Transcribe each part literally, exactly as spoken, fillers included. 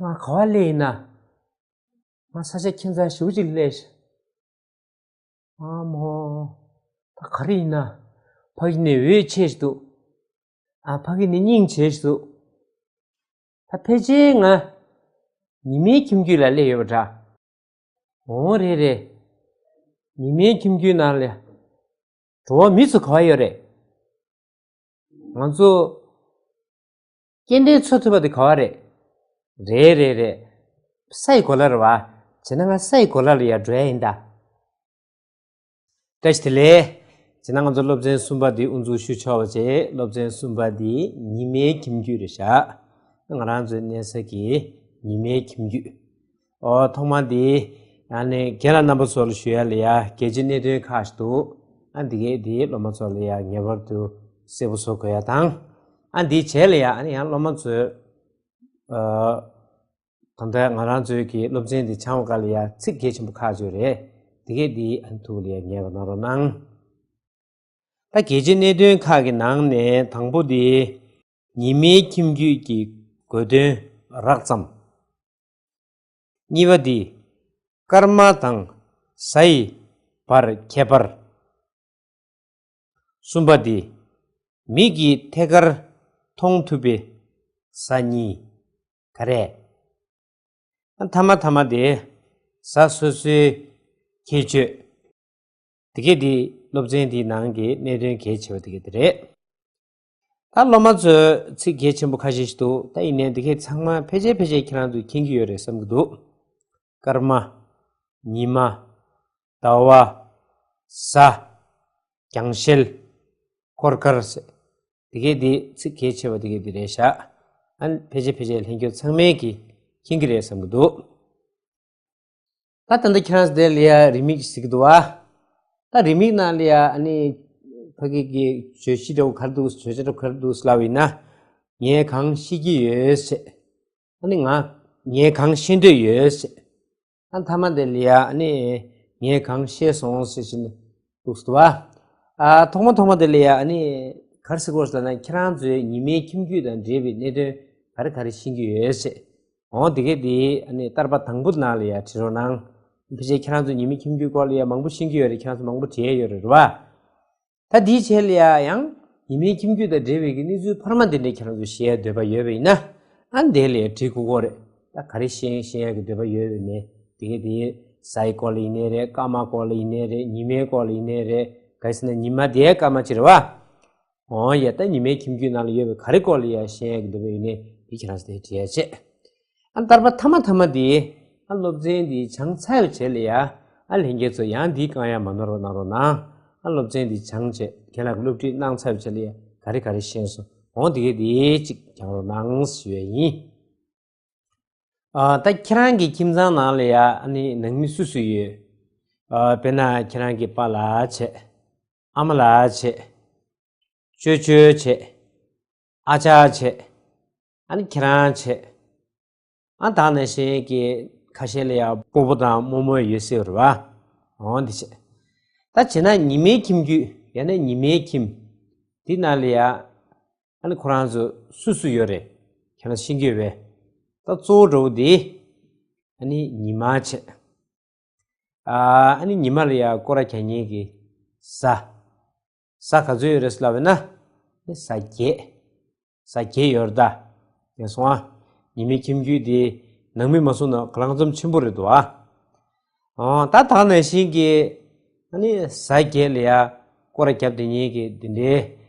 ང་ག་བ་སླེབས་ཡིན་ན། ང་ས་ཆ་ཁྱད་མཚར་ཞེ་པོ་ཅིག་སླེབས་ཤག་ཨ་མོ། ད་ག་རེ་ཡིན་ན། ཕ་གི་ནས་འོད་ཆེ་ཞིག་འདུག་ཨ་ཕ་གི་ནས་སྙིང་རྗེ་ཞིག་འདུག་ད་ཕལ་ཆེར་ང་ཉི་མའི་ཁྱིམ་རྒྱུད་ལ་སླེབས་ཡོད་པ་འདྲ། འོ་རེད་རེད། ཉི་མའི་ཁྱིམ་རྒྱུད་ནང་ལ་འགྲོ་བ་མི་ཚོ་ག་བ་ཡོད་རེད། ང་ཚོ་སྐྱེ་ལྡན་འཚོ་ཐུབ་པ་དེ་ག་བ་རེད། རེད་རེད་རེད། ས་ཡི་གོ་ལ་རེད་བ། བྱས་ན་ང་ས་ཡི་གོ་ལ་ལ་ཡར་འགྲོ་ཡ་ཡིན་ད། བཀྲ་ཤིས་བདེ་ལེགས། བྱས་ན་ང་ཚོ་སློབ་ཚན་གསུམ་པ་འདི་དབུ་འཛུགས་ཞུ་ཆོག་པ་བྱས། སློབ་ཚན་གསུམ་པ་འདི་ཉི་མའི་ཁྱིམ་རྒྱུད་རེད་བཞག་ང་རང་ཚོའི་གནས་ས་གི་ཉི་མའི་ཁྱིམ་རྒྱུད། ཨོ་ཐོག་མ་འདི་ཨ་ནི་རྒན་ལགས་རྣམ་པ་ཚོ་ལ་ཞུ་ཡ་ལ་ཡ་གལ་ཆེ་གནད་དོན་ཁག་ཞིག་འདུག་ཨ་འདི་གས་འདི་སློབ་མ་ཚོ་ལ་ཡ་ངེས་པར་དུ་གསལ་པོ་བཟོ་དགོས་ཡ་དང་། ཨ་འདི་བྱས་ལ་ཡ་ཨ་ནི་ཡང་སློབ་མ་ཚོས་ཨ། ད་ལྟ་ང་རང་ཚོའི་གི་སློབ་ཚན་འདི་སྦྱང་བ་སྒང་ལ་ཡ་ཚིག་གལ་ཆེན་པོ་ཁག་ཅིག་ཡོད་རེད། དེ་གས་འདི་ཨ་ཐུགས་ལ་ཡ་ངེས་པ་གནང་རོགས་གནང་། ད་གལ་ཆེ་གནད་དོན་ཁག་གི་ནང་ནས་དང་པོ་འདི་ཉི་མའི་ཁྱིམ་རྒྱུད་ཀྱི་དགོས་དོན་རགས་ཙམ། གཉིས་པ་འདི་སྐར་མ་དང་གཟའ་ཡི་བར་ཁྱད་པར། གསུམ་པ་འདི། མིག་གིས་ཐད་ཀར་མཐོང་ཐུབ་པའི་གཟའ་གཉིས། ག་རེ། ཐ་མ་ཐ་མ་དེ། གཟའ་སོ་སོའི་ཁྱད་ཆོས། དེ་གས་འདི་སློབ་ཚན་འདིའི་ནང་གི་གནད་དོན་གལ་ཆེ་བ་དེ་གས་དེ་རེད། ད་སློབ་མ་ཚོས་ཚིག་གལ་ཆེན་པོ་ཁ་ཤས་ཤིག་འདུག་ད་ཡིན་ནའི་འདི་གས་ཚང་མ་ཕལ་ཆེར་ཕལ་ཆེར་ཁྱེད་རང་ཚོས་མཁྱེན་གྱི་ཡོད་རེད་བསམ་གྱི་འདུག་སྐར་མ། ཉི་མ། ཟླ་བ། གཟའ། རྒྱང་ཤེལ། འཁོར་སྐར་ཟེར། དེ་གས་འདི་ཚིག་གལ་ཆེ་བ་དེ་གས་འདི་རེད་བཞག་ཨ་ནི་ཕལ་ཆེར་ཕལ་ཆེར་ལྷན་རྒྱས་ཚང་མས་ཀྱིས་མཁྱེན་གྱི་རེད་བསམ་གྱི་འདུག་ད་ད་ལྟ་ཁྱེད་རང་ཚོ་དེ་ལ་ཡ་རེའུ་མིག་གཟིགས་ཀྱི་འདུག་བ། ད་རེའུ་མིག་ནང་ལ་ཡ་ཨ་ནི་ཕ་གི་གི་བརྗོད་གཞི་འདྲ་བོ་ག་རེ་འདུག་བརྗོད་བྱ་འདྲ་བོ་ག་རེ་འདུག་ལབ་པ་ཡིན་ན། ངས་གང་ཤེས་ཀྱི་ཡོད་ཟེར། ཨ་ནི་ང་ངས་གང་ཤེས་འདོད་ཡོད་ཟེར། ཨ་མཐའ་མ་དེ་ལ་ཡ་ཨ་ནི་ངས་གང་ཤེས་སོང་ཟེར་བཞིན་འདུག་སེ་འདུག་བ། ཨ་ཐོག་མ་ཐོག་མ་དེ་ལ་ཡ་ཨ་ནི་ག་རེ་ཟེར་དགོས་ཟེར་ན་ཁྱེད་རང་ཚོའི་ཉི་མའི་ཁྱིམ་རྒྱུད་དང་འབྲེལ་བའི་གནད་དོན་ག་རེ་ག་རེ་ཤེས་ཀྱི་ཡོད་ཟེར། འོ་དེ་གས་དེ་ཨ་ནི་བསྟར་པ་དང་པོ་ནང་ལ་ཡ་བྲིས་རོགས་གནང་། ཕལ་ཆེར་ཁྱེད་རང་ཚོ་ཉི་མའི་ཁྱིམ་རྒྱུད་སྐོར་ལ་ཡ་མང་པོ་ཤེས་ཀྱི་ཡོད་རེད། ཁྱེད་རང་ཚོ་མང་པོ་བྲིས་ཡོད་རེད་རེད་བ། ད་དེའི་རྗེས་ལ་ཡ་ཡང་ཉི་མའི་ཁྱིམ་རྒྱུད་དང་འབྲེལ་བའི་གི་གནས་ཚུལ་འཕར་མ་དེ་འདྲ་ཁྱེད་རང་ཚོ་ཤེས་ཡ་འདོད་པ་ཡོད་པ་ཡིན་ན། ཨ་འདི་ལ་ཡ་བྲིས་དགོས་ཀྱི་རེད། ད་ག་རེ་ཤེས་ཤེས་ཡ་གི་འདོད་པ་ཡོད་པ་ཡིན་ནའི་དེ་གས་དེ་གཟའ་ཡི་སྐོར་ལ་ཡིན་ནའི་རེད། སྐར་མ་སྐོར་ལ་ཡིན་ནའི་རེད། ཉི་མའི་སྐོར་ལ་ཡིན་ནའི་རེད། ག་རེ་ཟེར་ན་ཉི་མ་དེའི་སྐར་མ་ཅིག་རེད་བ། འོ་ཡ་ད་ཉི་མའི་ཁྱིམ་རྒྱུད་ནང་ལ་ཡོད་པའི་ག་རེ་སྐོར་ལ་ཡ་ཤེས་ཡ་གི་འདོད་པ་ཡོད་ནའི་དེ་ཁྱེད་རང་ཚོ་དེ་བྲིས་ཡ་བྱེད། ཨ་བསྟར་པ་ཐ་མ་ཐ་མ་དེ་ཨ་སློབ་ཚན་འདི་སྦྱངས་ཚར་བའི་རྗེས་ལ་ཡ་ཨ་ལྷན་རྒྱས་ཚོ་ཡང་འདིའི་བཀག་ཡ་མ་ནོར་བ་གནང་རོགས་གནང་། ཨ་སློབ་ཚན་འདི་སྦྱངས་བྱས་རྒན་ལགས་ཀྱིས་སློབ་ཁྲིད་གནང་ཚར་བའི་རྗེས་ལ་ཡ་ག་རེ་ག་རེ་ཤེས་སོང་འོ་དེ་གས་དེ་གཅིག་སྦྱང་རོགས་གནང་ཞུ་ཡ་ཡིན། ཨ་ད་ཁྱེད་རང་གི་ཁྱིམ་ཚང་ནང་ལ་ཡ་ཨ་ནི་ནང་མི་སུ་སུ་ཡོད། ཨ་དཔེར་ན་ཁྱེད་རང་གི་པཱ་ལགས་བྱས། ཨ་མ་ལགས་བྱས། ཅོ་ཅོ་བྱས། ཨ་ཅག་བྱས། ཨ་ནི་ཁྱེད་རང་བྱས། ཨ་ད་ནང་བཞིན་གྱི་ཁ་ཤས་ལ་ཡ་སྤོ་བོ་དང་རྨོ་མོ་ཡོད་སྲིད་རེད་བ། འོ་འདི་བྱས། ད་བྱས་ན་ཉི་མའི་ཁྱིམ་རྒྱུད་ཡང་ན་ཉི་མའི་ཁྱིམ། འདི་ནང་ལ་ཡ། ཨ་ནི་ཁོ་རང་ཚོ་སུ་སུ་ཡོད་རེད། ཁྱེད་རང་ཤེས་ཀྱི་ཡོད་པས། ད་གཙོ་བོ་འདྲ་བོ་འདི། ཨ་ནི་ཉི་མ་བྱས། ཨ་ནི་ཉི་མ་ལ་ཡ་སྐོར་ར་རྒྱག་མཁན་གྱི་གཟའ། གཟའ་ག་ཚོད་ཡོད་རེད་ལབ་པ་ན། གཟའ་བརྒྱད། གཟའ་བརྒྱད་ཡོད་རེད་ད། ཡིན་སོང་ཨ། ཉི་མའི་ཁྱིམ་རྒྱུད་དེ་ནང་མི་མ་སོང་ན་གང་ལ་གང་འཚམ་ཆེན་པོ་རེད་འདུག་ཨ། ཨོ་ད་ད་ནང་བཞིན་གྱི་ཨ་ནི་གཟའ་བརྒྱད་ལ་ཡ་སྐོར་ར་རྒྱབ་བསྡད་མཁན་གྱི་དེ་འདྲའི་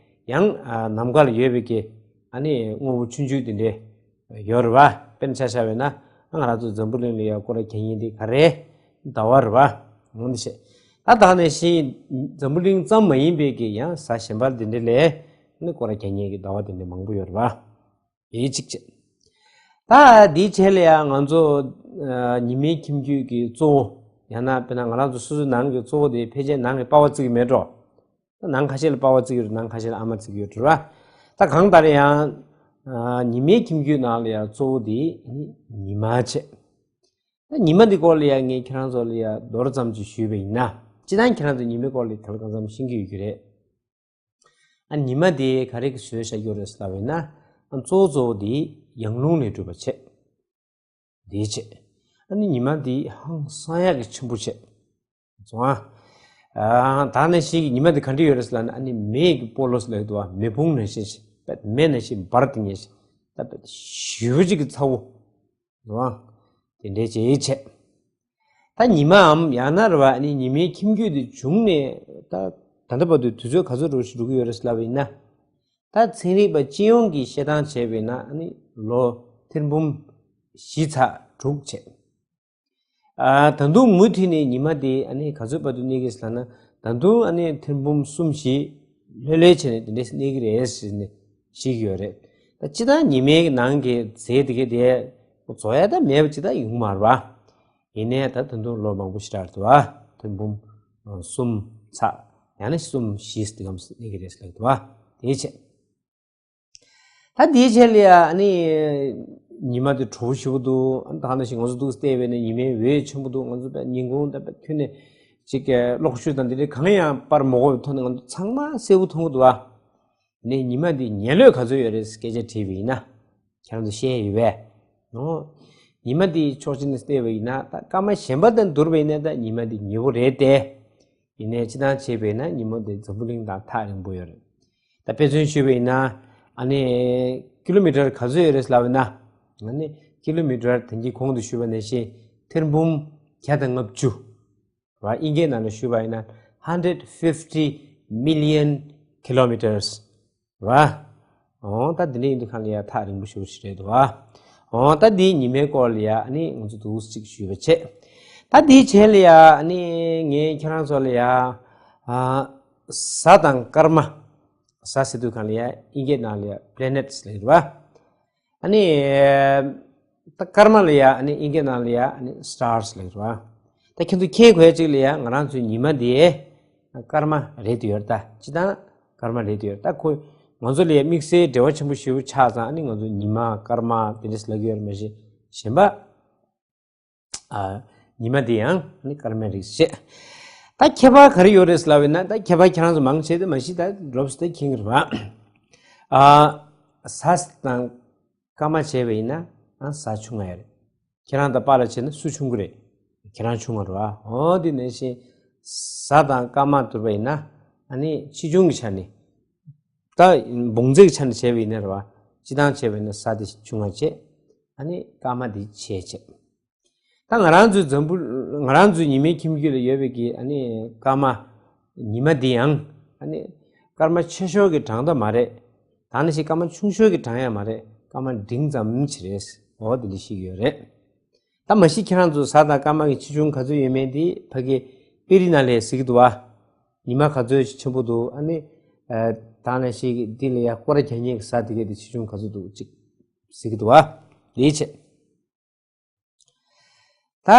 ཡང་ཨ་ནམ་མཁའ་ལ་ཡོད་པའི་གི་ཨ་ནི་དངོས་པོ་ཆུང་ཆུང་དེ་འདྲའི་ཡོད་རེད་བ། དཔེར་ན་ཆ་བཞག་པ་ཡིན་ན་ང་རང་ཚོ་འཛམ་བུ་གླིང་ལ་ཡ་སྐོར་ར་རྒྱག་མཁན་དེ་ག་རེ་ཟླ་བ་རེད་བ། འོ་འདི་བྱས། ད་ད་ནང་བཞིན་འཛམ་བུ་གླིང་ཙམ་མ་ཡིན་པའི་གི་ཡང་གཟའ་གཞན་པ་དེ་འདྲ་ལ་ནི་སྐོར་ར་རྒྱག་མཁན་གྱི་ཟླ་བ་དེ་འདྲ་མང་པོ་ཡོད་རེད་བ། དེ་གཅིག་བྱས། ད་འདིའི་རྗེས་ལ་ཡང་ང་ཚོ་ཨ་ཉི་མའི་ཁྱིམ་རྒྱུད་ཀྱི་གཙོ་བོ། ཡང་ན་དཔེར་ན་ང་རང་ཚོ་སོ་སོའི་ནང་གི་གཙོ་བོ་དེ་ཕལ་ཆེར་ནང་གི་པ་ཕ་བརྩི་གི་མེད་འགྲོ། ད་ནང་ཁ་ཤས་ལ་པ་ཕ་བརྩི་གི་ཡོད་རེད། ནང་ཁ་ཤས་ལ་ཨ་མ་བརྩི་གི་ཡོད་རེད་བ། ད་གང་ལྟར་ཡང་ཨ་ཉི་མའི་ཁྱིམ་རྒྱུད་ནང་ལ་ཡང་གཙོ་བོ་དེ་ནི་ཉི་མ་བྱས། ད་ཉི་མ་འདི་སྐོར་ལ་ཡང་ངས་ཁྱེད་རང་ཚོ་ལ་ཡང་མདོར་ཙམ་ཅིག་ཞུས་པ་ཡིན་ན། སྤྱིར་བཏང་ཁྱེད་རང་ཚོ་ཉི་མའི་སྐོར་ལ་གང་ལ་གང་འཚམ་ཤེས་ཀྱི་ཡོད་ཀྱི་རེད། ཨ་ཉི་མ་དེ་ག་རེ་གི་བཟོས་བཞག་ཡོད་རེད་ཟེར་ལབ་པ་ཡིན་ན། ཨ་གཙོ་བོ་གཙོ་བོ་དེ་ཡང་རླུང་ལས་གྲུབ་པ་བྱས། དེའི་ཆེད། ཨ་ནི་ཉི་མ་འདི་ཧང་སང་ཡག་གི་ཆེན་པོ་བྱས། སོང་ཨ། ཨ། ད་ནང་བཞིན་གྱི་ཉི་མ་འདི་ག་འདྲ་ཡོད་རེད་ཟེར་ལབ་ན། ཨ་ནི་མེ་ཡི་སྤོ་ལོ་ཟེར་ལབ་འདུག་བ། མེ་ཕུང་ནང་བཞིན་ཞིག་མེ་ནང་བཞིན་འབར་ཏེ་ཉལ་ཞིག་ད་ཞེ་པོ་ཅིག་གི་ཚ་བོ། སོང་ཨ། དེ་འདྲའི་བྱས་བྱས། ད་ཉི་མའམ་ཡང་ན་རེད་བ། ཨ་ནི་ཉི་མའི་ཁྱིམ་རྒྱུད་དེ་བྱུང་ནས་ད་ད་ལྟ་བར་དུ་དུས་ཚོད་ག་ཚོད་འགྲོ་ཞིག་འགྲོ་གི་ཡོད་རེད་ཟེར་ལབ་པ་ཡིན་ན། ད་ཚན་རིག་པ་སྤྱི་ཡོངས་ཀྱིས་བཤད་སྟངས་བྱས་པ་ཡིན་ན། ཨ་ནི་ལོ་ཐེར་འབུམ་བཞི་ཚེག་དྲུག་བྱས། ཨ། ད་དུང་མུ་མཐུད་ནས་ཉི་མ་དེ་ཨ་ནི་ག་ཚོད་བར་དུ་གནས་ཀྱི་ཟེར་ན། ད་དུང་ཨ་ནི་ཐེར་འབུམ་གསུམ་བཞི་ལྷོད་ལྷོད་བྱས་ནས་དེ་འདྲས་གནས་ཀྱི་རེད་ཟེར་ནས་བཤད་ཀྱི་ཡོད་རེད། ད་སྤྱིར་བཏང་ཉི་མའི་ནང་གི་རྫས་དེ་གས་དེ་རྫོགས་ཡ་ད་མེད་པ་ཅིག་ད་ཡོང་མ་རེད་བ། ཡིན་ནའི་ད་ད་དུང་ལོ་མང་པོ་ཞེ་དྲག་འདུག་བ། ཐེར་འབུམ་གསུམ་ཚེག་ཡང་ན་གསུམ་བཞི་དེ་གམ་གནས་ཀྱི་རེད་ཟེར་ལབ་འདུག་བ། དེའི་ཆེད། ད་དེའི་ཆེད་ལ་ཡ་ཨ་ནི་ཉི་མ་དེ་དྲོ་པོ་ཞེ་པོ་འདུག་ཨ་ནི་ད་ག་ནང་བཞིན་ང་ཚོ་འདུག་བལྟས་པས་ན་ཉི་མའི་འོད་ཆེན་པོ་འདུག་ང་ཚོ་ད་ཉིན་གུང་ད་ཁྱོན་ནས་ཅིག་གློག་ཤུགས་དང་དེ་འདྲའི་གང་ཡང་པར་མ་དགོས་པའི་ཐོག་ནས་ང་ཚོ་ཚང་མ་གསལ་པོ་མཐོང་གི་འདུག་བ། ནས་ཉི་མ་འདི་ཉལ་ལོས་ག་ཚོད་ཡོད་རེད་སྐད་ཆ་དྲིས་པ་ཡིན་ན། ཁྱེད་རང་ཚོ་ཤེས་ཡོད་པས། ཨོ། ཉི་མ་འདི་ཕྱོགས་གཅིག་ནས་བལྟས་པ་ཡིན་ན། ད་སྐར་མ་གཞན་པ་དང་བསྡུར་བ་ཡིན་ན་ད་ཉི་མ་འདི་ཉེ་པོ་རེད་དེ། ཡིན་ནའི་སྤྱིར་བཏང་བྱས་པ་ཡིན་ན་ཉི་མ་འདི་འཛམ་བུ་གླིང་དང་ཐག་རིང་པོ་ཡོད་རེད། ད་དཔེ་མཚོན་ཞུས་པ་ཡིན་ན། ཨ་ནི་ཀི་ལོ་མི་ཊར་ག་ཚོད་ཡོད་རེད་ལབ་ན། ཨ་ནི་ཀི་ལོ་མི་ཊར་དེང་གི་གོང་དུ་ཞུས་པ་ནང་བཞིན་ཐེར་འབུམ་བརྒྱ་དང་ལྔ་བཅུ། ར། དབྱིན་སྐད་ནང་ལ་ཞུས་པ་ཡིན་ན་hundred fifty million kilometers ར། འོ་ད་འདི་འདྲ་ཡིན་དུས་ཁ་ལ་ཡ་ཐག་རིང་པོ་ཞེ་པོ་ཞིག་རེད་འདུག་བ། འོ་ད་འདི་ཉི་མའི་སྐོར་ལ་ཡ་ཨ་ནི་ང་ཚོ་འདུག་ཅིག་ཞུས་པ་བྱས། ད་འདིའི་རྗེས་ལ་ཡ་ཨ་ནི་ངས་ཁྱེད་རང་ཚོ་ལ་ཡ་ཨ་གཟའ་དང་སྐར་མ། གཟའ་ཟེར་དུས་ཁ་ལ་ཡ་དབྱིན་སྐད་ནང་ལ་ཡ་planets ལབ་ཀྱི་རེད་བ། ཨ་ནི། ད་སྐར་མ་ལ་ཡ་ཨ་ནི་དབྱིན་སྐད་ནང་ལ་ཡ་ཨ་ནི་stars ལབ་ཀྱི་རེད་བ། ད་ཁྱེད་ཚོ་མཁྱེན་དགོས་ཅིག་ལ་ཡ་ང་རང་ཚོའི་ཉི་མ་འདི་སྐར་མ་རེད་དུ་ཡོད་རེད། ད་སྤྱིར་བཏང་སྐར་མ་རེད་དུ་ཡོད་རེད། ད་ཁོ་ང་ཚོ་ལ་ཡ་དམིགས་བསལ་འབྲེལ་བ་ཆེན་པོ་ཞེ་པོ་ཆགས་ཙང་ཨ་ནི་ང་ཚོ་ཉི་མ་སྐར་མ་དེ་འདྲས་ལབ་ཀྱི་ཡོད་རེད། མ་གཞི་གཞན་པ། ཨ། ཉི་མ་འདི་ཡང་ཨ་ནི་སྐར་མའི་རིགས་བཤད། ད་ཁྱད་པར་ག་རེ་ཡོད་རེད་ལབ་ཡིན་ན། ད་ཁྱད་པར་ཁྱེད་རང་ཚོ་མང་ཆེ་དེ་མ་གཞི་ད་ལོབས་ད་མཁྱེན་གྱི་རེད་བ། ཨ། གཟའ་དང་སྐར་མ་བྱས་པ་ཡིན་ན་ཨ་གཟའ་ཆུང་ང་ཡ་རེད། ཁྱེད་རང་དང་པཱ་ལགས་བྱས་ན་སུ་ཆུང་གི་རེད། ཁྱེད་རང་ཆུང་ང་རེད་བ། འོ་དེ་ནང་བཞིན་གཟའ་དང་སྐར་མ་བསྡུར་བ་ཡིན་ན་ཨ་ནི་ཆེ་ཆུང་གི་ཆ་ནས། ད་བོངས་རྫས་ཀྱི་ཆ་ནས་བྱས་པ་ཡིན་ན་རེད་བ། སྤྱིར་བཏང་བྱས་པ་ཡིན་ན་གཟའ་དེ་ཆུང་ང་བྱས། ཨ་ནི་སྐར་མ་དེ་ཆེ་བྱས། ད་ང་རང་ཚོའི་འཛམ་བུ། ང་རང་ཚོའི་ཉི་མའི་ཁྱིམ་རྒྱུད་ལ་ཡོད་པའི་གི་ཨ་ནི་སྐར་མ། ཉི་མ་འདི་ཡང་ཨ་ནི་སྐར་མ་ཆེ་ཤོས་ཀྱི་གྲངས་ད་མ་རེད། ད་ནི་ཞིག་སྐར་མ་ཆུང་ཤོས་ཀྱི་གྲངས་ཡང་མ་རེད། སྐར་མ་འབྲིང་ཙམ་ཞིག་རེད། འོ་དེ་འདྲ་ཞིག་ཡོད་རེད། ད་མ་གཞི་ཁྱེད་རང་ཚོ་གཟའ་དང་སྐར་མ་གི་ཆེ་ཆུང་ག་ཚོད་ཡོད་མེད་དེ་ཕ་གི་དཔེ་རིས་ནང་ལ་གཟིགས་འདུག་བ། ཉི་མ་ག་ཚོད་ཆེན་པོ་འདུག་ཨ་ནི། ད་ནི་ཞིག་འདི་ལ་ཡ་སྐོར་ར་རྒྱག་མཁན་གྱི་གཟའ་དེ་གས་དེ་ཆེ་ཆུང་ག་ཚོད་འདུག་ཅིག་གཟིགས་འདུག་བ། དེའི་ཆེད། ད།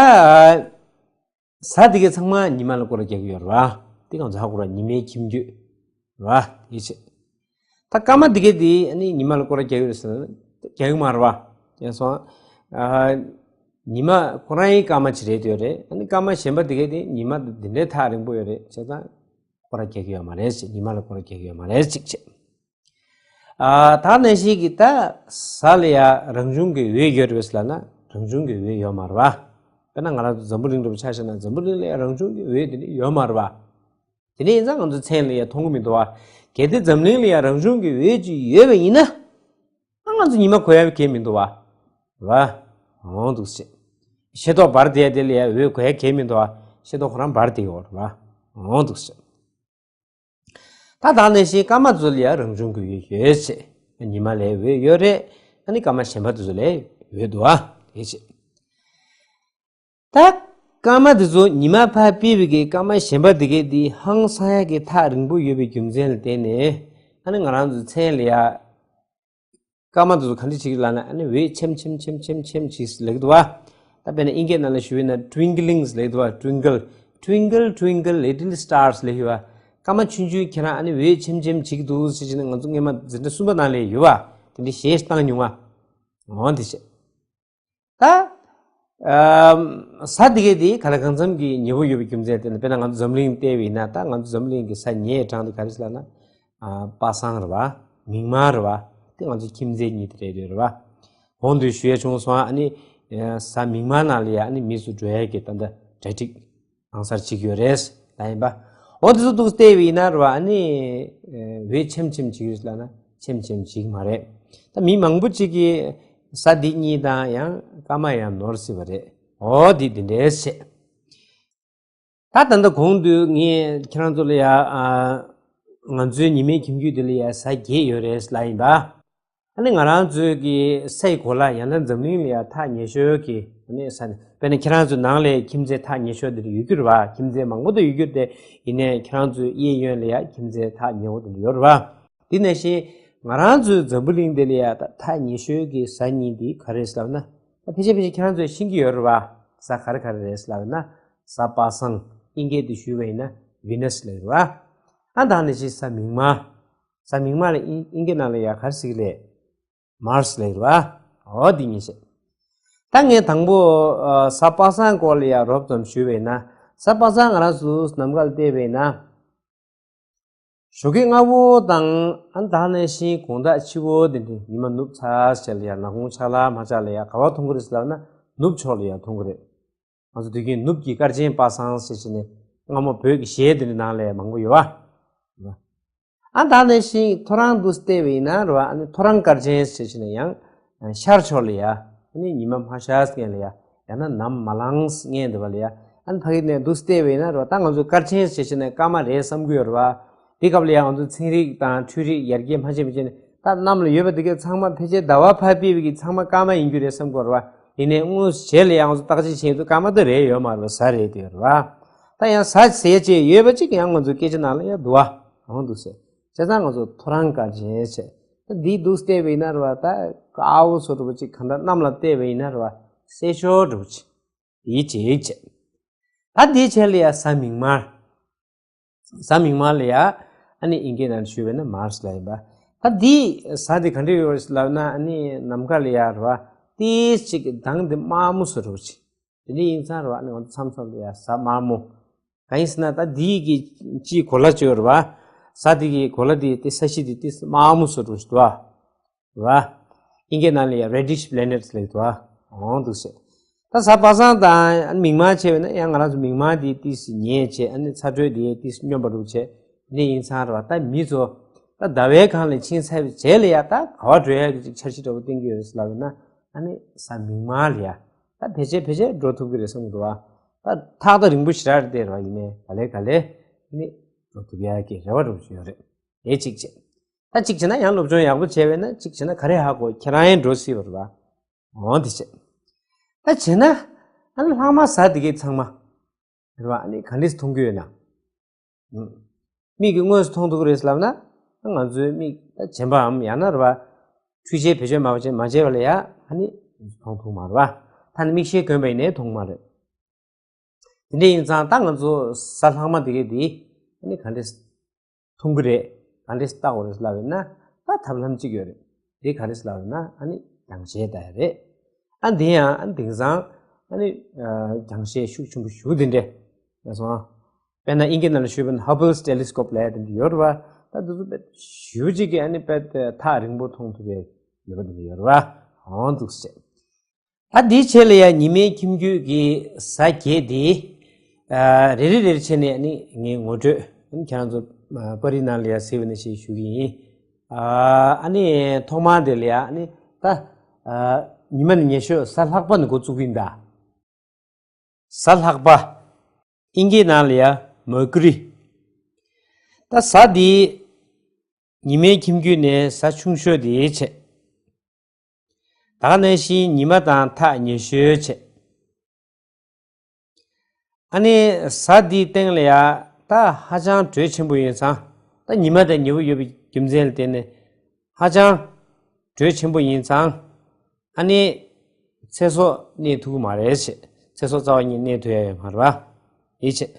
གཟའ་དེ་གའི་ཚང་མ་ཉི་མ་ལ་སྐོར་ར་རྒྱག་གི་ཡོད་རེད་བ། དེ་གང་ཚ་ཧ་གོ་ར་ཉི་མའི་ཁྱིམ་རྒྱུད་རེད་བ། དེའི་ཕྱིར། ད་སྐར་མ་དེ་གའི་དེ་ཨ་ནི་ཉི་མ་ལ་སྐོར་ར་རྒྱག་གི་ཡོད་ཟེར་ན་རྒྱག་གི་མ་རེད་བ། དེ་སོང་། ཨ། ཉི་མ་ཁོ་རང་ཡི་སྐར་མ་ཅིག་རེད་ཡོད་རེད། ཨ་ནི་སྐར་མ་གཞན་པ་དེ་གའི་དེ་ཉི་མ་དེ་འདྲའི་ཐག་རིང་པོ་ཡོད་རེད། བྱས་ཙང་སྐོར་ར་རྒྱག་གི་ཡོད་མ་རེད་ཅེས། ཉི་མ་ལ་སྐོར་ར་རྒྱག་གི་ཡོད་མ་རེད་ཅིག་བྱས། ཨ། ད་ནང་བཞིན་གྱི་ད་གཟའ་ལ་ཡ་རང་བྱུང་གི་འོད་ཡོད་རེད་ཟེར་ལབ་ན་རང་བྱུང་གི་འོད་ཡོད་མ་རེད་བ། དཔེར་ན་ང་རང་ཚོ་འཛམ་བུ་གླིང་འདྲ་པོ་ཆ་བཞག་ན་འཛམ་བུ་གླིང་ལ་ཡ་རང་བྱུང་གི་འོད་དེ་འདྲ་ཡོད་མ་རེད་བ། དེ་འདྲ་ཡིན་ཙང་ང་ཚོ་མཚན་ལ་ཡ་མཐོང་གི་མི་འདུག་བ། གལ་ཏེ་འཛམ་གླིང་ལ་ཡ་རང་བྱུང་གི་འོད་ཅིག་ཡོད་པ་ཡིན་ན། ཨ། ང་ཚོ་ཉི་མ་གོ་ཡ་གང་ཡང་མི་འདུག་བ། རེད་བ། འོང་འདུག་ཟེར། ཤེལ་ཏོག་འབར་བསྡད་དེ་ལ་ཡ་འོད་གོ་ཡ་གང་ཡང་མི་འདུག་བ། ཤེལ་ཏོག་ཁོ་རང་འབར་བསྡད་ཡོད་རེད་བ། འོང་འདུག་ཟེར། ད་ད་ནང་བཞིན་སྐར་མ་ཚོ་ལ་ཡང་རང་བྱུང་གི་འོད་ཡོད་ཅེས། ཉི་མ་ལ་འོད་ཡོད་རེད། ཨ་ནི་སྐར་མ་གཞན་པ་དེ་ཚོ་ལ་འོད་འདུག་ཨ། དེ་ཅེས། ད་སྐར་མ་དེ་ཚོ་ཉི་མ་ཕར་ཕུད་པའི་གི་སྐར་མ་གཞན་པ་དེ་གའི་དེ་ཧང་སང་ཡག་གི་ཐག་རིང་པོ་ཡོད་པའི་རྒྱུ་མཚན་ལ་བརྟེན་ནས། ཨ་ནི་ང་རང་ཚོའི་མཚན་ལ་ཡ། སྐར་མ་དེ་ཚོ་ག་འདྲ་བྱེད་ཀྱི་ལབ་ན། ཨ་ནི་འོད་ཆེམ་ཆེམ་ཆེམ་ཆེམ་ཆེམ་ཅིག་ལབ་ཀྱི་འདུག་བ། ད་དཔེར་ན་དབྱིན་སྐད་ནང་ལ་ཞུས་ན་twinklings ལབ་ཀྱི་འདུག་བ། twinkle, twinkle, twinkle little stars ལབ་ཀྱི་བ། སྐར་མ་ཆུང་ཆུང་ཁྱེད་རང་ཨ་ནི་འོད་ཆེམ་ཆེམ་བྱེད་ཀྱི་འདུག་ཟེར་བྱས་ན། ང་ཚོ་སྔས་མ་འཛིན་གྲྭ་གསུམ་པ་ནང་ལ་ཡོད་བ། དེ་འདྲ་གཞས་བཏང་མྱོང་བ། འོ་དེ་བྱས། ད། ཨམ། གཟའ་དེ་གའི་དེ་ག་ལ་གང་འཚམ་གྱི་ཉེ་པོ་ཡོད་པའི་རྒྱུ་མཚན་དེ་ལ། དཔེར་ན་ང་ཚོ་འཛམ་གླིང་བལྟས་པ་ཡིན་ན། ད་ང་ཚོ་འཛམ་གླིང་གི་གཟའ་ཉེ་གྲངས་དེ་ག་རེ་ཟེར་ལབ་ན། ཨ། པ་སངས་རེད་བ། མིག་དམར་རེད་བ། དེ་ང་ཚོ་ཁྱིམ་མཚེས་གཉིས་དེ་རེད་འདུག་རེད་བ། གོང་དུ་ཞུ་ཡ་བྱུང་སོང་། ཨ་ནི་ གཟའ་མིག་དམར་ནང་ལ་ཡ་ཨ་ནི་མི་ཚོ་འགྲོ་ཡ་གི་ད་ལྟ་གྲ་སྒྲིག་གང་སར་བྱེད་ཀྱི་ཡོད་རེད་ལབ་ཡིན་པ། འོ་དེ་ཚོ་འདུག་བལྟས་པ་ཡིན་ན་རེད་བ། ཨ་ནི་འོད་ཆེམ་ཆེམ་བྱེད་ཀྱི་ཡོད་ལབ་ན་ཆེམ་ཆེམ་བྱེད་ཀྱི་མ་རེད། ད་མི་མང་པོ་ཅིག་གིས་གཟའ་འདི་གཉིས་དང་ཡང་སྐར་མ་ཡང་ནོར་སྲིད་པ་རེད། འོ་འདི་འདི་འདྲས་བྱས། ད་ད་ལྟ་གོང་དུ་ངས་ཁྱེད་རང་ཚོ་ལ་ཡ་ཨ། ང་ཚོའི་ཉི་མའི་ཁྱིམ་རྒྱུད་འདི་ལ་ཡ་གཟའ་བརྒྱད་ཡོད་རེད་ལབ་ཡིན་པ། ཨ་ནི་ང་རང་ཚོའི་གི་སའི་གོ་ལ་ཡང་ན་འཛམ་གླིང་ལ་ཡ་ཐག་ཉེ་ཤོས་ཀྱི་ཨ་ནི་ས་ནི་དཔེར་ན་ཁྱེད་རང་ཚོའི་ནང་ལ་ཁྱིམ་མཚེས་ཐག་ཉེ་ཤོས་འདི་ཡོད་རྒྱུ་རེད་བ། ཁྱིམ་མཚེས་མང་པོ་དེ་ཡོད་རྒྱུ་དེ་ཡིན་ནའི་ཁྱེད་རང་ཚོའི་གཡས་གཡོན་ལ་ཡ་ཁྱིམ་མཚེས་ཐག་ཉེ་བོ་དེ་ཡོད་རེད་བ། དེ་ནང་བཞིན་ང་རང་ཚོའི་འཛམ་བུ་གླིང་འདི་ལ་ཡ་ད་ཐག་ཉེ་ཤོས་ཀྱི་གཟའ་གཉིས་འདི་ག་རེ་ཟེར་ལབ་ན། ད་ཕལ་ཆེར་ཕལ་ཆེར་ཁྱེད་རང་ཚོས་ཤེས་ཀྱི་ཡོད་རེད་བ། གཟའ་ག་རེ་ག་རེ་རེད་ལབ་ན། གཟའ་པ་སངས། དབྱིན་སྐད་དུ་ཞུས་པ་ཡིན་ན་ཝི་ནས་ལབ་རེད་བ། ཨ་ད་ནི་ཅི་གཟའ་མིག་དམར། གཟའ་མིག་དམར་ལ་དབྱིན་དབྱིན་སྐད་ནང་ལ་ཡ་ག་རེ་ཟེར་གི་རེད། མར་སི་ལབ་རེད་བ། འོ་འདི་གཉིས་བཤད། ད་ངས་དང་པོ་ཨ་གཟའ་པ་སངས་སྐོར་ལ་ཡ་རོབ་ཙམ་ཞུས་པ་ཡིན་ན། གཟའ་པ་སངས་ང་རང་ཚོ་ནམ་མཁའ་ལ་བལྟས་པ་ཡིན་ན། ཞོགས་ཀས་སྔ་པོ་དང་ཨ་ད་ནང་བཞིན་དགོང་དག་ཕྱི་པོ་དེ་འདྲའི་ཉི་མ་ནུབ་ཚར་ཟེར་ལ་ཡ་ནག་ཁུང་ཆག་ལ་མ་ཆག་ལ་ཡ་ག་པར་མཐོང་གི་རེད་ཟེར་ལབ་ན་ནུབ་ཕྱོགས་ལ་ཡ་མཐོང་གི་རེད། ང་ཚོ་དུས་རྒྱུན་ནུབ་ཀྱི་སྐར་ཆེན་པ་སངས་ཟེར་བྱས་ནས་སྔ་མོ་བོད་ཀྱི་གཞས་དེ་འདྲའི་ནང་ལ་ཡ་མང་པོ་ཡོད་བ། ཨ་ད་ནང་བཞིན་ཐོ་རངས་འདུག་བལྟས་པ་ཡིན་ན་རེད་བ། ཨ་ནི་ཐོ་རངས་སྐར་ཆེན་ཟེར་བྱས་ནས་ཡང་ཤར་ཕྱོགས་ལ་ཡ་ཨ་ནི་ཉི་མ་མ་ཤར་སྔོན་ལ་ཡ། ཡང་ན་ནམ་མ་ལངས་སྔོན་དེ་བ་ལ་ཡ། ཨ་ནི་ཕ་གི་ནས་འདུག་བལྟས་པ་ཡིན་ན་རེད་བ། ད་ང་ཚོ་སྐར་ཆེན་ཟེར་བྱས་ནས་སྐར་མ་རེད་བསམ་གྱི་ཡོད་རེད་བ། དེ་སྐབས་ལ་ཡང་ང་ཚོ་ཚན་རིག་དང་འཕྲུལ་རིག་ཡར་རྒྱས་མ་བྱས་མ་བྱས་ནས་ད་གནམ་ལ་ཡོད་པ་དེ་གའི་ཚང་མ་ཕལ་ཆེར་ཟླ་བ་ཕར་ཕུད་པའི་གི་ཚང་མ་སྐར་མ་ཡིན་རྒྱུ་རེད་བསམ་གྱི་ཡོད་རེད་བ། ཡིན་ནའི་དངོས་སུ་རྗེས་ལ་ཡང་ང་ཚོ་བརྟག་དཔྱད་བྱས་ཡིན་དུས་སྐར་མ་དེ་རེད་ཡོད་མ་རེད་བ། གཟའ་རེད་དེ་ཡོད་རེད་བ། ད་ཡང་གཟའ་ཟེར་ཅིག་ཡོད་པ་ཅིག་ཡང་ང་ཚོ་སྐད་ཆ་ནང་ལ་ཡང་འདུག་བ། འོང་འདུག་ཟེར། བྱས་ཙང་ང་ཚོ་ཐོ་རངས་སྐར་ཆེན་བྱས། ད་འདི་འདུག་བལྟས་པ་ཡིན་ན་རེད་བ། ད་དཀར་པོ་བཟོ་འདྲ་པོ་ཅིག་གང་ལྟར་གནམ་ལ་བལྟས་པ་ཡིན་ན་རེད་བ། སེར་ཤོག་འདྲ་པོ་ཅིག་དེའི་ཅིག་བྱས། ད་དེའི་ཆེད་ལ་ཡ་གཟའ་མིག་དམར། གཟའ་མིག་དམར་ལ་ཡ་ཨ་ནི་དབྱིན་སྐད་ནང་ཞུས་པ་ཡིན་ན་མར་སི་ལབ་ཡིན་པ། ད་འདི་གཟའ་འདི་ག་འདྲ་ཡོད་ལབ་ན་ཨ་ནི་ནམ་མཁའ་ལ་ཡ་རེད་བ། ཏིས་ཅིག་གི་མདངས་འདི་དམར་མོ་བཟོ་འདྲ་པོ་ཅིག་དེ་འདྲ་ཡིན་ཙང་རེད་བ། ཨ་ནི་ང་ཚོ་མཚམས་མཚམས་ལ་ཡ་གཟའ་དམར་མོ། གང་ཡིན་ཟེར་ན་ད་འདི་གི་སྤྱིའི་གོ་ལ་ཅིག་ཡོད་རེད་བ། གཟའ་འདི་གི་གོ་ལ་འདི་དེ་ས་གཞི་འདི་ཏིས་དམར་མོ་བཟོ་འདྲ་པོ་ཅིག་འདུག་བ། རེད་བ། དབྱིན་སྐད་ནང་ལ་ཡ་reddish planet ལབ་ཀྱི་འདུག་བ། འོང་འདུག་ཟེར། ད་གཟའ་པ་སངས་དང་ཨ་ནི་མིག་དམར་བྱས་པ་ཡིན་ན་ཡང་ང་རང་ཚོ་མིག་དམར་འདི་ཏིས་ཉལ་བྱས། ཨ་ནི་ཚ་དྲོད་འདི་ཏིས་སྙོམས་པ་འདྲ་པོ་བྱས། འདི་ཡིན་ཙང་རེད་བ། ད་མི་ཚོ་ད་ཟླ་བའི་སྒང་ལ་ཕྱིན་ཚར་བའི་རྗེས་ལ་ཡ་ད་ག་པར་འགྲོ་ཡ་གི་ཅིག་འཆར་གཞི་འདྲ་པོ་བཏིང་གི་ཡོད་རེད་ལབ་ཡིན་ན། ཨ་ནི་གཟའ་མིག་དམར་ལ་ཡ་ད་ཕལ་ཆེར་ཕལ་ཆེར་འགྲོ་ཐུབ་ཀྱི་རེད་བསམ་གྱི་འདུག་བ། ད་ཐག་ད་རིང་པོ་ཞེ་དྲག་རེད་དེ་རེད་བ། ཡིན་ནའི་ག་ལེ་ག་ལེ་ཨ་ནི་འགྲོ་ཐུབ་ཡ་གི་རེ་བ་འདྲ་པོ་ཅིག་ཡོད་རེད། དེ་གཅིག་བྱས། ད་གཅིག་བྱས་ན་ཡང་སློབ་སྦྱོང་ཡག་པོ་བྱས་པས་ན་གཅིག་བྱས་ན་ག་རེ་ཧ་གོ། ཁྱེད་རང་ཡང་འགྲོ་སྲིད་པ་རེད་བ། འོ་དེ་བྱས། ད་བྱས་ན་ཨ་ནི་ལྷག་མ་གཟའ་འདི་གའི་ཚང་མ་རེད་བ། ཨ་ནི་ག་འདྲས་མཐོང་གི་ཡོད་ན། ཨུམ། མིག་གིས་དངོས་སུ་མཐོང་ཐུབ་ཀྱི་རེད་ལབ་ན། ང་ཚོའི་མིག་ད་རྗེན་པའམ་ཡང་ན་རེད་བ། འཕྲུལ་ཆས་བེད་སྤྱོད་མ་བྱས་མ་བྱས་པ་ལ་ཡ་ཨ་ནི་མཐོང་ཐུབ་མ་རེད་བ། ད་ནི་མིག་ཤེལ་གོན་པ་ཡིན་ནའི་མཐོང་མ་རེད། དེ་འདྲ་ཡིན་ཙང་ད་ང་ཚོ་གཟའ་ལྷག་མ་དེ་གའི་དེ་ཨ་ནི་ག་འདྲས་མཐོང་གི་རེད། ག་འདྲས་བལྟ་དགོས་རེད་ལབ་ཡོད་ན། ད་ཐབས་ལམ་གཅིག་ཡོད་རེད། དེ་ག་རེ་ལབ་ཡོད་ན་ཨ་ནི་རྒྱང་ཤེལ་ལྟ་ཡ་རེད། ཨ་འདི་ཡང་ཨ་ནི་དེང་སང་ཨ་ནི་རྒྱང་ཤེལ་ཤུགས་ཆེན་པོ་ཞེ་དྲག་དེ་འདྲས་ལ་སོང་། དཔེར་ན་དབྱིན་སྐད་ནང་ལ་ཞུས་པ་ན་Hubble's telescope ལབ་ཡ་དེ་འདྲ་ཡོད་རེད་བ། ད་དེ་ཚོ་དཔེ་ཞེ་པོ་ཅིག་གི་ཨ་ནི་དཔེ་ཐག་རིང་པོ་མཐོང་ཐུབ་པའི་ནུས་པ་དེ་འདྲ་ཡོད་རེད་བ། འོང་འདུག་ཟེར། ད་འདིའི་ཆེད་ལ་ཡང་ཉི་མའི་ཁྱིམ་རྒྱུད་ཀྱི་གཟའ་བརྒྱད་དེ། ཨ། རེ་རེ་རེ་རེ་བྱས་ནས་ནི་ངས་ངོ་སྤྲོད་ཁྱེད་རང་ཚོ་པར་རིས་ནང་ལ་ཡང་གཟིགས་པ་ནང་བཞིན་ཞུ་གི་ཡིན། ཨ་ནི་ཐོག་མར་དེ་ལ་ཡང་ནི་ད་ཉི་མ་ནས་ཉེ་ཤོས་གཟའ་ལྷག་པ་ནས་འགོ་བཙུགས་ཀྱི་ཡིན་ད། གཟའ་ལྷག་པ། དབྱིན་སྐད་ནང་ལ་ཡང་Mercury། ད་གཟའ་འདི་ཉི་མའི་ཁྱིམ་རྒྱུད་ནས་གཟའ་ཆུང་ཤོས་དེ་བྱས། ད་ག་ནང་བཞིན་ཉི་མ་དང་ཐག་ཉེ་ཤོས་བྱས། ཨ་ནི་གཟའ་འདིའི་སྟེང་ལ་ཡ་ད་ཧ་ཅང་དྲོད་ཆེན་པོ་ཡིན་ཙང་། ད་ཉི་མ་དང་ཉི་འོད་ཡོད་པའི་རྒྱུ་མཚན་ལ་བརྟེན་ནས་ཧ་ཅང་དྲོད་ཆེན་པོ་ཡིན་ཙང་། ཨ་ནི་ཚེ་སྲོག་གནས་ཐུབ་ཀྱི་མ་རེད་བྱས། ཚེ་སྲོག་རྩ་བ་ཉིད་གནས་ཐུབ་ཡ་ཡོད་མ་རེད་བ། ཡིན་བྱས།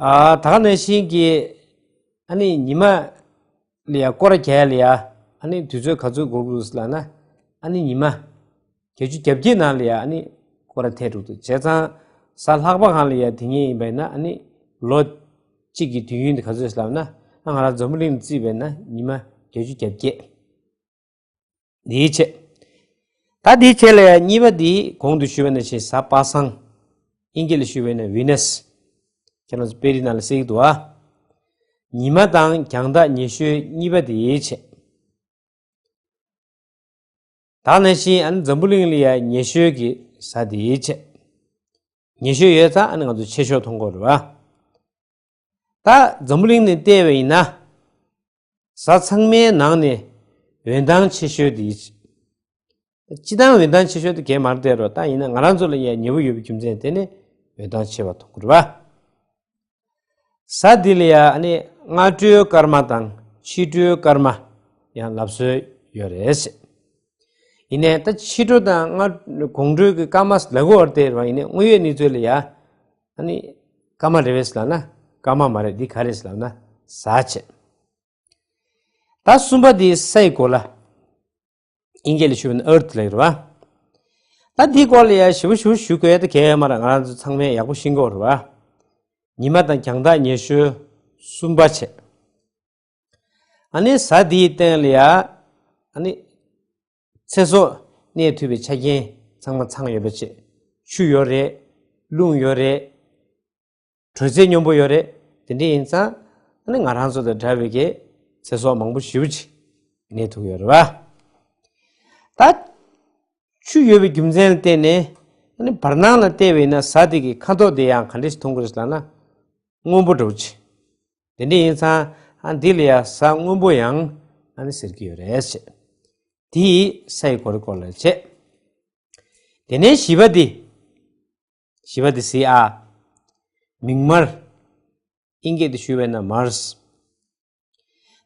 ཨ། ད་ག་ནང་བཞིན་གྱི་ཨ་ནི་ཉི་མ་ལ་ཡ་སྐོར་རྒྱག་ཡ་ལ་ཡ་ཨ་ནི་དུས་ཚོད་ག་ཚོད་འགོར་གྱི་འདུག་ལབ་ན། ཨ་ནི་ཉི་མ་བརྒྱད་ཅུ་གྱ་བརྒྱད་ནང་ལ་ཡ་ཨ་ནི་སྐོར་ར་ཐེབས་འགྲོ་གི་འདུག་བྱས་ཙང་གཟའ་ལྷག་པ་སྒང་ལ་ཡ་དེ་ཉིད་ཡིན་པ་ཡིན་ན་ཨ་ནི་ལོ་གཅིག་གི་དུས་ཡུན་དེ་ག་ཚོད་ལབ་ན། ཨ། ང་རང་འཛམ་བུ་གླིང་ནས་བརྩིས་པ་ཡིན་ན་ཉི་མ་བརྒྱད་ཅུ་གྱ་བརྒྱད། འདིའི་ཆེད། ད་དེའི་རྗེས་ལ་ཡང་གཉིས་པ་འདི་གོང་དུ་ཞུས་པ་ནང་བཞིན་གཟའ་པ་སངས། ཨིན་སྐད་ལ་ཞུས་པ་ཡིན་ན་Venus། ཁྱེད་རང་ཚོ་དཔེ་རིས་ནང་ལ་གསལ་གྱི་འདུག་ཨ། ཉི་མ་དང་རྒྱང་ཐག་ཉེ་ཤོས་གཉིས་པ་དེའི་ཆེད། ད་ནང་བཞིན་ཨ་ནི་འཛམ་བུ་གླིང་ལ་ཡང་ཉེ་ཤོས་ཀྱི་གཟའ་དེའི་ཆེད། ཉེ་ཤོས་ཡོད་ཙང་ཨ་ནི་ང་ཚོ་ཆེ་ཤོས་མཐོང་གི་ཡོད་རེད་བ། ད་འཛམ་བུ་གླིང་ནས་བལྟས་པ་ཡིན་ན། གཟའ་ཚང་མའི་ནང་ནས་འོད་མདངས་ཆེ་ཤོས་དེའི་ཆེད། སྤྱིར་བཏང་འོད་མདངས་ཆེ་ཤོས་དེ་གས་མར་བལྟས་རོགས། ད་ཡིན་ན་ང་རང་ཚོ་ལ་ཡང་ཉེ་བོ་ཡོད་པའི་རྒྱུ་མཚན་དེ་ནི་འོད་མདངས་ཆེ་བ་མཐོང་གི་རེད་བ། གཟའ་འདི་ལ་ཡང་ཨ་ནི་སྔ་དྲོའི་སྐར་མ་དང་ཕྱི་དྲོའི་སྐར་མ་ཡང་ལབ་སྲོལ་ཡོད་རེད། ཡིན་ནའི་ད་ཕྱི་དྲོ་དང་སྔ་དགོང་དྲོའི་གི་སྐར་མ་ལབ་དགོས་པ་དེ་རེད་བ། ཡིན་ནའི་དངོས་ཡོད་གནས་ཚུལ་ལ་ཡང་ཨ་ནི་སྐར་མ་རེད་པས་ལབ་ན་སྐར་མ་མ་རེད། འདི་ག་རེད་ལབ་ན་གཟའ་བྱས། ད་གསུམ་པ་དེ་སའི་གོ་ལ། ཨིན་སྐད་ལ་ཞུས་པ་ན་Earth་ལབ་ཀྱི་རེད་བ། ད་འདིའི་སྐོར་ལ་ཡང་ཞིབ་པོ་ཞིབ་པོ་ཞུ་དགོས་ཡ་ད་གལ་ཡོད་མ་རེད། ང་རང་ཚོ་ཚང་མས་ཡག་པོ་ཤེས་ཀྱི་ཡོད་རེད་བ། ཉི་མ་དང་རྒྱང་ཐག་ཉེ་ཤོས་གསུམ་པ་བྱས། ཨ་ནི་གཟའ་འདིའི་སྟེང་ལ་ཡང་ཨ་ནི་ཚེ་སྲོག་གནས་ཐུབ་པའི་ཆ་རྐྱེན་ཚང་མ་ཚང་ཡོད་པ་བྱས། ཆུ་ཡོད་རེད། རླུང་ཡོད་རེད། དྲོད་ཚད་སྙོམས་པོ་ཡོད་རེད། དེ་འདྲ་ཡིན་ཙང་ཨ་ནི་ང་རང་ཚོ་དང་འདྲ་བའི་གི་ཚེ་སྲོག་མང་པོ་ཞེ་པོ་ཅིག་གནས་ཐུབ་ཡོད་རེད་བ། ད་ཆུ་ཡོད་པའི་རྒྱུ་མཚན་ལ་བརྟེན་ནས་ཨ་ནི་བར་སྣང་ལ་བལྟས་པ་ཡིན་ན་གཟའ་དེ་གི་ཁ་དོག་དེ་ཡང་ག་འདྲ་ཞིག་མཐོང་གི་རེད་ལབ་ན་སྔོན་པོ་འདྲ་བོ་ཅིག་དེ་འདྲ་ཡིན་ཙང་ཨ་འདི་ལ་ཡང་གཟའ་སྔོན་པོ་ཡང་ཨ་ནི་ཟེར་གྱི་ཡོད་རེད་ཅེས། དེ་ཡིས་སའི་གོ་ལའི་སྐོར་ལ་བྱས། དེ་ནས་བཞི་པ་འདི། བཞི་པ་འདི་གཟིགས་ཨ། མིག་དམར། ཨིན་སྐད་དུ་ཞུས་པ་ཡིན་ན་Mars།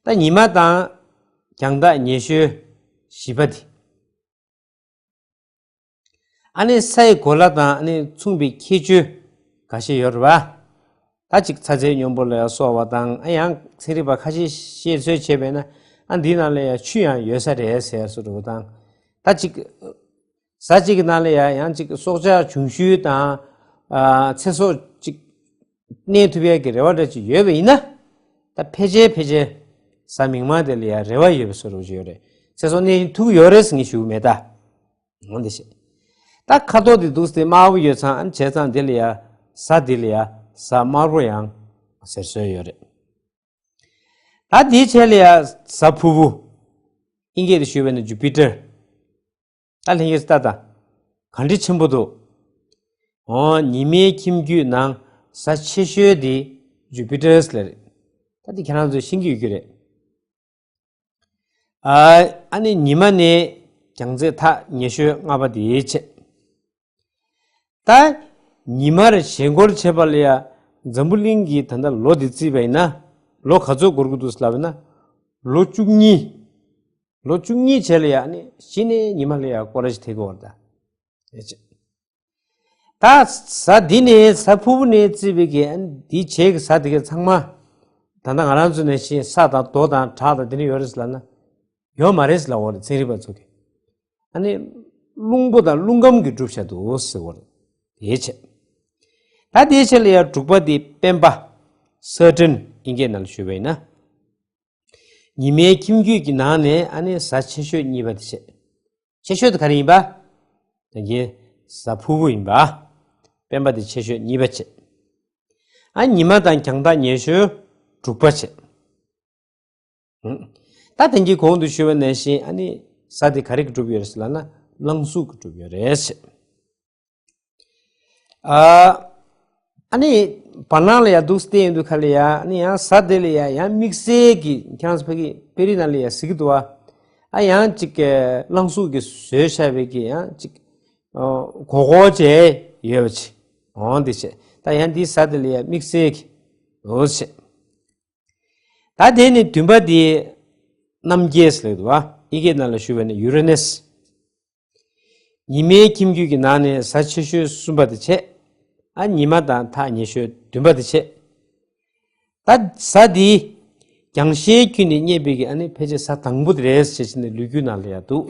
ད་ཉི་མ་དང་རྒྱང་ཐག་ཉེ་ཤོས་བཞི་པ་འདི། ཨ་ནི་སའི་གོ་ལ་དང་ཨ་ནི་མཚུངས་པའི་ཁྱད་ཆོས་འགའ་ཤས་ཡོད་རེད་བ། ད་ཅིག་ཚ་ཚད་སྙོམས་པོ་ལ་སོགས་པ་དང་ཨ་ཡང་ཚན་རིག་པ་ཁ་ཤས་བཤད་སྲོལ་བྱས་པས་ན་ཨ་འདིའི་ནང་ལ་ཡང་ཆུ་ཡང་ཡོད་ས་རེད་ཟེར་སྲོལ་འདྲ་བོ་དང་། ད་ཅིག་གཟའ་གཅིག་གི་ནང་ལ་ཡང་ཡང་ཅིག་སྲོག་ཆགས་འབྱུང་ཤུལ་དང་། ཨ་ཚེ་སྲོག་ཅིག་གནས་ཐུབ་ཡས་ཀྱི་རེ་བ་འདྲ་ཅིག་ཡོད་པ་ཡིན་ན། ད་ཕལ་ཆེར་ཕལ་ཆེར་གཟའ་མིག་དམར་དེ་ལ་ཡང་རེ་བ་ཡོད་པའི་བཟོ་འདྲ་ཅིག་ཡོད་རེད། ཚེ་སྲོག་གནས་ཐུབ་ཀྱི་ཡོད་རེད་ཟེར་ངས་ཞུ་གི་མེད་ད། འོ་འདི་བྱས། ད་ཁ་དོག་དེ་འདུག་སེ་དམར་པོ་ཡོད་ཙང་ཨ་ནི་བྱས་ཙང་དེ་ལ་ཡང་གཟའ་དེ་ལ་ཡང་གཟའ་དམར་པོ་ཡང་ཟེར་སྲོལ་ཡོད་རེད། ད་དེའི་རྗེས་ལ་ཡང་གཟའ་ཕུར་བུ། ཨིན་སྐད་དུ་ཞུས་པ་ཡིན་ན་Jupiter། ད་ལྷན་རྒྱས་ལྟ་དང་། ག་འདྲ་ཆེན་པོ་འདུག་འོ་ཉི་མའི་ཁྱིམ་རྒྱུད་ནང་གཟའ་ཆེ་ཤོས་དེ་Jupiter་ལ་རེད། ད་དེ་ཁྱེད་རང་ཚོས་ཤེས་ཀྱི་ཡོད་ཀྱི་རེད། ཨ་ཨ་ནི་ཉི་མ་ནས་རྒྱང་ཚད་ཐག་ཉེ་ཤོས་ལྔ་པ་དེའི་ཆེད། ད་ཉི་མར་ཞེན་སྐོར་བྱེད་པ་ལ་ཡ་འཛམ་བུ་གླིང་གི་ད་ལྟ་ལོ་འདི་བརྩིས་པ་ཡིན་ན་ལོ་ག་ཚོད་འགོར་གྱི་འདུག་ལབ་ན་ལོ་བཅུ་གཉིས། ལོ་བཅུ་གཉིས་བྱས་ལ་ཡ་ནི་གཞི་ནས་ཉི་མ་ལ་ཡ་སྐོར་ར་ཞིག་ཐེབས་ཀྱི་ཡོད་རེད་ད། ད་གཟའ་འདི་ནས་གཟའ་ཕུར་བུ་ནས་བརྩིས་པའི་གི་འདི་བྱས་ཀྱི་གཟའ་དེ་གའི་ཚང་མ་ད་ལྟ་ང་རང་ཚོ་ནས་ཤེས་ས་དང་རྡོ་དང་བྲག་དང་འདི་ནས་ཡོད་རེད་ལབ་ན། ཡོད་མ་རེད་ལབ་འོ་རེད་ཚན་རིག་པ་ཚོ་གིས། ཨ་ནི་རླུང་པོ་དང་རླུང་ཁམས་ཀྱིས་གྲུབ་བཞག་འདུག་ཟེར་འོ་རེད། དེའི་ཆེད། ད་དེའི་ཆེད་ལ་ཡང་དྲུག་པ་དེ་སྤེན་པ། Saturn་ཨིན་སྐད་ནང་ལ་ཞུས་པ་ཡིན་ན། ཉི་མའི་ཁྱིམ་རྒྱུད་ཀྱི་ནང་ནས་ཨ་ནི་གཟའ་ཆེ་ཤོས་གཉིས་པ་དེ་བྱས། ཆེ་ཤོས་དེ་ག་རེ་ཡིན་པ། ད་གིན་གཟའ་ཕུར་བུ་ཡིན་པ། སྤེན་པ་དེ་ཆེ་ཤོས་གཉིས་པ་བྱས། ཨ་ཉི་མ་དང་རྒྱང་ཐག་ཉེ་ཤོས་དྲུག་པ་བྱས། ད་དེང་གི་གོང་དུ་ཞུས་པ་ནང་བཞིན་ཨ་ནི་གཟའ་དེ་ག་རེ་གིས་གྲུབ་ཡོད་རེད་ལབ་ན་རླངས་གཟུགས་ཀྱིས་གྲུབ་ཡོད་རེད། ཨ་ཨ་ནི་བར་སྣང་ལ་ཡ་འདུག་སྟེ་ཡིན་དུས་ཁ་ལ་ཡ་ཨ་ནི་ཡང་གཟའ་དེ་ལ་ཡ་ཡང་དམིགས་བསལ་གྱི་ཁྱེད་རང་ཚོ་ཕ་གི་དཔེ་རིས་ནང་ལ་ཡ་གཟིགས་ཀྱི་འདུག་བ། ཨ་ཡང་ཅིག་རླངས་གཟུགས་ཀྱིས་བཟོས་བཞག་པའི་གི་ཡང་ཅིག་གོ་གོ་བྱས་ཡོད་པ་ཅིག་འོང་འདི་བྱས་ད་ཡང་འདི་གཟའ་དེ་ལ་ཡ་དམིགས་བསལ་གྱི་འོ་བྱས། ད་དེ་ནི་བདུན་པ་དེ་གནམ་རྒྱལ་ཟེར་ལབ་འདུག་བ། ཨི་སྐད་ནང་ལ་ཞུས་པ་ནི་ཡུ་རེ་ནེ་སི། ཉི་མའི་ཁྱིམ་རྒྱུད་ཀྱི་ནང་ནས་གཟའ་ཆེ་ཤོས་གསུམ་པ་དེ་བྱས། ཨ་ཉི་མ་དང་ཐག་ཉེ་ཤོས་བདུན་པ་དེ་བྱས། ད་གཟའ་འདི་རྒྱང་ཤེལ་བརྒྱུད་ནས་རྙེད་པའི་གི་ཨ་ནི་ཕལ་ཆེར་གཟའ་དང་པོ་དེ་རེད་ཟེར་བྱས་ནས་ལོ་རྒྱུས་ནང་ལ་ཡང་འདུག་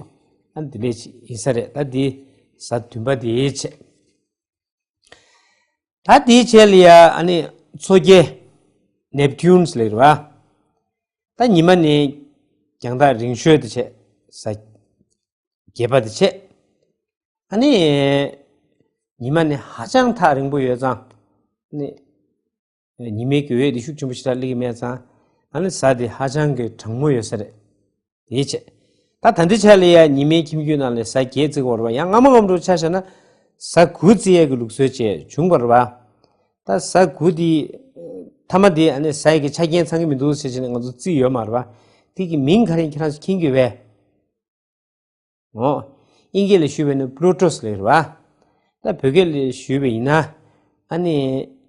ཨ་འདི་འདྲས་ཅིག་ཡིན་ས་རེད། ད་འདི་གཟའ་བདུན་པ་དེ་བྱས། ད་དེའི་རྗེས་ལ་ཡ་ཨ་ནི་མཚོ་རྒྱལ་ནེབ་ཐུན་ལབ་རེད་བ། ད་ཉི་མ་ནི་རྒྱང་ཐག་རིང་ཤོས་དེ་བྱས་གཟའ་བརྒྱད་པ་དེ་བྱས། ཨ་ནི། ཉི་མ་ནི་ཧ་ཅང་ཐག་རིང་པོ་ཡོད་ཙང་། ཨ་ནི། ཉི་མའི་གི་འོད་དེ་ཤུགས་ཆེན་པོ་ཞིག་ལ་སླེབས་ཀྱི་མེད་ཙང་། ཨ་ནི་གཟའ་དེ་ཧ་ཅང་གི་གྲང་མོ་ཡོད་ས་རེད། དེའི་ཆེད། ད་ད་ལྟའི་ཆ་ལ་ཡ་ཉི་མའི་ཁྱིམ་རྒྱུད་ནང་ལ་གཟའ་བརྒྱད་བརྩི་གི་ཡོད་རེད་པ། ཡང་སྔ་མ་སྔ་མོ་འདྲ་ཆ་བཞག་ན། གཟའ་དགུ་བརྩི་ཡས་ཀྱི་ལུགས་སྲོལ་བཅས་བྱུང་བ་རེད་པ། ད་གཟའ་དགུ་དེ། མཐའ་མ་དེ་ཨ་ནི་གཟའ་ཡི་གི་ཆ་རྐྱེན་ཚང་གི་མི་འདུག་ཟེར་བྱས་ནས་ང་ཚོ་བརྩིས་ཡོད་མ་རེད་པ། དེ་གི་མིང་ག་རེ་ཡིན་ཁྱེད་རང་ཚོ་མཁྱེན་གྱི་ཡོད་པས། འོ། དབྱིན་སྐད་ལ་ཞུས་པ་ཡིན་ན་པུ་ལུ་ཊོ་སི་ལབ་ཀྱི་རེད་པ། ད་བོད་སྐད་ལ་ཞུས་པ་ཡིན་ན། ཨ་ནི།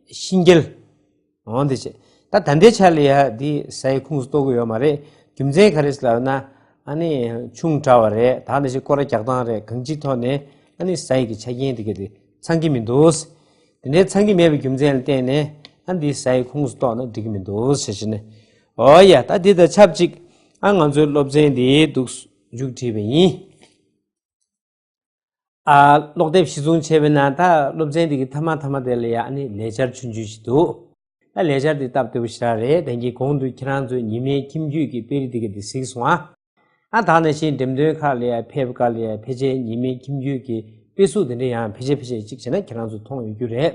ཤིང་རྒྱལ། འོ་འདི་བྱས། ད་ད་ལྟའི་ཆ་ལ་ཡ་འདི་གཟའ་ཡི་ཁོངས་སུ་གཏོགས་ཀྱི་ཡོད་མ་རེད། རྒྱུ་མཚན་ག་རེ་ཟེར་ལབ་ན། ཨ་ནི་ཆུང་དྲགས་པ་རེད། ད་ནི་ཞིག་སྐོར་ར་རྒྱག་སྟངས་རེད། གང་ཅིའི་ཐོག་ནས་ཨ་ནི་གཟའ་ཡི་གི་ཆ་རྐྱེན་དེ་ག་དེ་ཚང་གི་མི་འདུག། དེ་འདྲའི་ཚང་གི་མེད་པའི་རྒྱུ་མཚན་ལ་བརྟེན་ནས་ཨ་འདི་གཟའ་ཡི་ཁོངས་སུ་གཏོགས་ན་འགྲིག་གི་མི་འདུག་ཟེར་བྱས་ནས། འོ་ཡ། ད་འདི་དང་ཆབས་ཅིག་ཨ་ང་ཚོའི་སློབ་ཚན་འདི་འདུག་མཇུག་བསྒྲིལ་བ་ཡིན། ཨ་ཀློག་དེབ་གཞི་བཟུང་བྱས་པ་ཡིན་ན། ད་སློབ་ཚན་འདི་གི་མཐའ་མ་མཐའ་མ་དེ་ལ་ཡ་ཨ་ནི་ལས་འཆར་ཆུང་ཆུང་ཞིག་འདུག། ད་ལས་འཆར་འདི་སྟབས་བདེ་པོ་ཞེ་དྲག་རེད། ད་གིན་གོང་དུ་ཁྱེད་རང་ཚོས་ཉི་མའི་ཁྱིམ་རྒྱུད་ཀྱི་དཔེ་རིས་འདི་ག་འདི་གཟིགས་སོང་ཨ། ཨ་ད་ནང་བཞིན་འགྲེམས་སྟོན་ཁག་ལ་ཡ་ཕེབས་སྐབས་ལ་ཡ་ཕལ་ཆེར་ཉི་མའི་ཁྱིམ་རྒྱུད་ཀྱི་དཔེ་གཟུགས་དེ་འདྲ་ཡང་ཕལ་ཆེར་ཕལ་ཆེར་གཅིག་བྱས་ན་ཁྱེད་རང་ཚོ་མཐོང་ཡོད་རྒྱུ་རེད།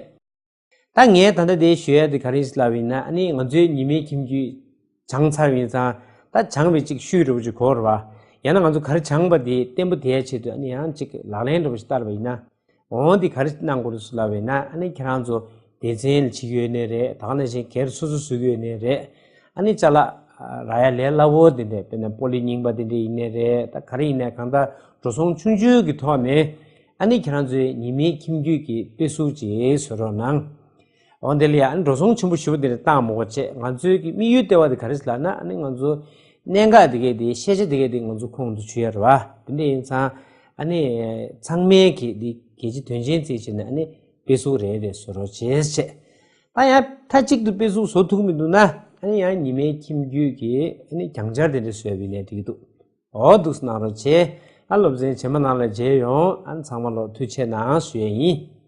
ད་ངས་ད་ལྟ་དེ་ཞུ་ཡ་དེ་ག་རེ་ཡིན་ལབ་ཡིན་ན། ཨ་ནི་ང་ཚོའི་ཉི་མའི་ཁྱིམ་རྒྱུད་སྦྱངས་ཚར་བ་ཡིན་ཙང་། ད་སྦྱངས་པའི་གཅིག་ཤུལ་འདྲ་པོ་ཅིག་དགོས་རེད་པ། ཡང་ན་ང་ཚོ་ག་རེ་སྦྱངས་པ་དེ་བརྟན་པོ་བསྡད་ཡ་ཆེད་དུ། ཨ་ནི་ཡང་གཅིག་ལག་ལེན་འདྲ་པོ་ཞིག་བསྟར་བ་ཡིན་ན། འོ་འདི་ག་རེ་གནང་དགོས་རེད་ཟེར་ལབ་པ་ཡིན་ན། ཨ་ནི་ཁྱེད་རང་ཚོ་སྡེ་ཚན་ལ་བྱེད་ཀྱི་ཡོད་ནའི་རེད། ད་ག་ནང་བཞིན་སྒེར་སོ་སོ་བཟོ་གི་ཡོད་ནའི་རེད། ཨ་ནི་ཅ་ལག་རག་ཡ་ལས་སླ་པོ་དེ་འདྲ། དཔེར་ན་པོ་ལི་རྙིང་པ་དེ་འདྲ་ཡིན་ནའི་རེད། ད་ག་རེ་ཡིན་ནའི་གང་ལྟར་འགྲོ་སོང་ཆུང་ཆུང་གི་ཐོག་ནས་ཨ་ནི་ཁྱེད་རང་ཚོའི་ཉི་མའི་ཁྱིམ་རྒྱུད་ཀྱི་དཔེ་གཟུགས་ཅིག་བཟོ་རོགས་གནང་། འོ་དེ་ལ་ཡ་ཨ་ནི་འགྲོ་སོང་ཆེན་པོ་ཞེ་པོ་དེ་འདྲ་བཏང་མ་དགོས་བྱས། ང་ཚོའི་གི་དམིགས་ཡུལ་ལྟེ་བ་དེ་ག་རེ་ཟེར་ལབ་ན། ཨ་ནི་ང་ཚོ་གནད་འགག་དེ་གས་དེ། ཤེས་བྱ་དེ་གས་དེ་ང་ཚོ་ཁོང་དུ་ཆུད་ཡ་རེད་པ། དེ་འདྲ་ཡིན་ཙང་ཨ་ནི་ཚང་མས་གི་འདི་གལ་ཆེ་དོན་ཆེན་བརྩིས་བྱས་ནས། ཨ་ནི་དཔེ་གཟུགས་རེ་རེ་བཟོ་རོགས་བྱེད་བྱས། ད་ཡང་མཐའ་གཅིག་ཏུ་དཔེ་གཟུགས་བཟོ་ཐུབ་མི་འདུག་ན། ཨ་ནི་ཡང་ཉི་མའི་ཁྱིམ་རྒྱུད་ཀྱི་ཨ་ནི་གྱང་སྦྱར་དེ་འདྲ་བཟོས་པ་ཡིན་ནའི་འགྲིག་གི་འདུག། འོ་འདུག་སེ་གནང་རོགས་བྱེད། ཨ་སློབ་ཚན་རྗེས་མ་ནང་ལ་མཇལ་ཡོང་། ཨ་ཚང་མ་ལ་ཐུགས་རྗེ་གནང་ཞུ་ཡས་ཡིན།